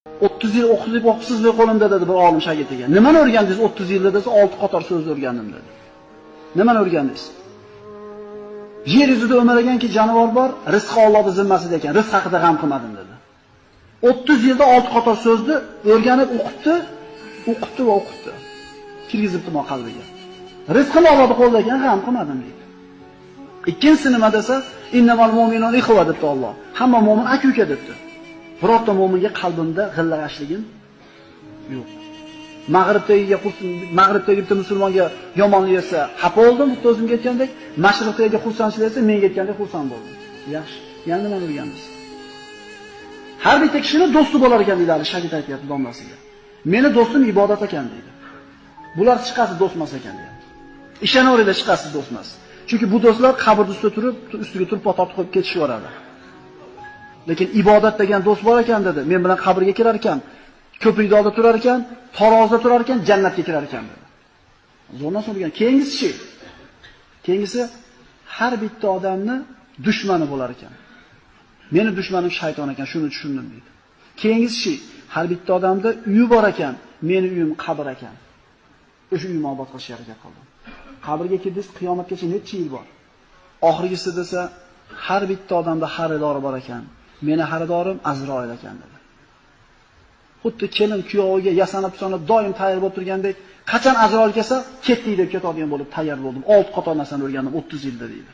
30 yil o'qib o'qibsiz qo'limda dedi bir olim shogirdiga. Nimani o'rgandingiz 30 yilda desa, 6 qator so'zni o'rgandim dedi. Nimani o'rgandingiz? Yer yuzida o'malaganki jonivor bor, rizqi Allohning zimmasida ekan, rizq haqida g'am qilmadim dedi. 30 yilda 6 qator so'zni o'rganib o'qibdi, o'qibdi va o'qibdi. Kirgizibdi mo qalbiga. Rizqim Allohning qo'lida ekan, g'am qilmadim deydi. Ikkinchisi nima desa, innamal mu'minun ikhwa debdi Alloh. Hamma mu'min aka-uka debdi. Birorta mu'minga qalbimda g'illag'ashligim yo'q. Mag'ribdagi bitta musulmonga yomonlik etsa, xafa bo'ldim, xuddi o'zimga aytgandek, mashriqdagi xursandchilik etsa, menga aytgandek xursand bo'ldim. Yaxshi. Yana nimani o'rganamiz? Har bitta kishini do'sti bo'lar ekan deydi, shagird aytayapti domlasiga. Meni do'stim ibodat ekan deydi. Bular chiqasi do'st emas ekan deyapti. Ishonaveringlar, chiqasi do'st emas. Chunki bu do'stlar qabr ustida turib, ustiga turib tortib qo'yib ketishaveradi. Lekin ibodat degan do'st bor ekan dedi. Men bilan qabrga kirar ekan, ko'prikda oldida turar ekan, tarozida turar ekan, jannatga kirar ekan dedi. Zo'r narsa degan. Keyingisi-chi? Keyingisi har bitta odamni dushmani bo'lar ekan. Meni dushmanim shayton ekan, shuni tushundim dedi. Keyingisi-chi? Har bitta odamda uyi bor ekan, meni uyim qabr ekan. O'sha uyimni obod qilishga harakat qildim. Qabrga kirdingiz, qiyomatgacha necha yil bor? Oxirgisi desa, har bitta odamda xaridori bor ekan. Meni xaridorim Azroil ekan dedi. Xuddi kelin kuyoviga yasanib tusanib doim tayyor bo'lib turgandek, qachon Azroil kelsa, ketdik deb ketadigan bo'lib tayyor bo'ldim. 6 qator narsani o'rgandim 30 yilda deydi.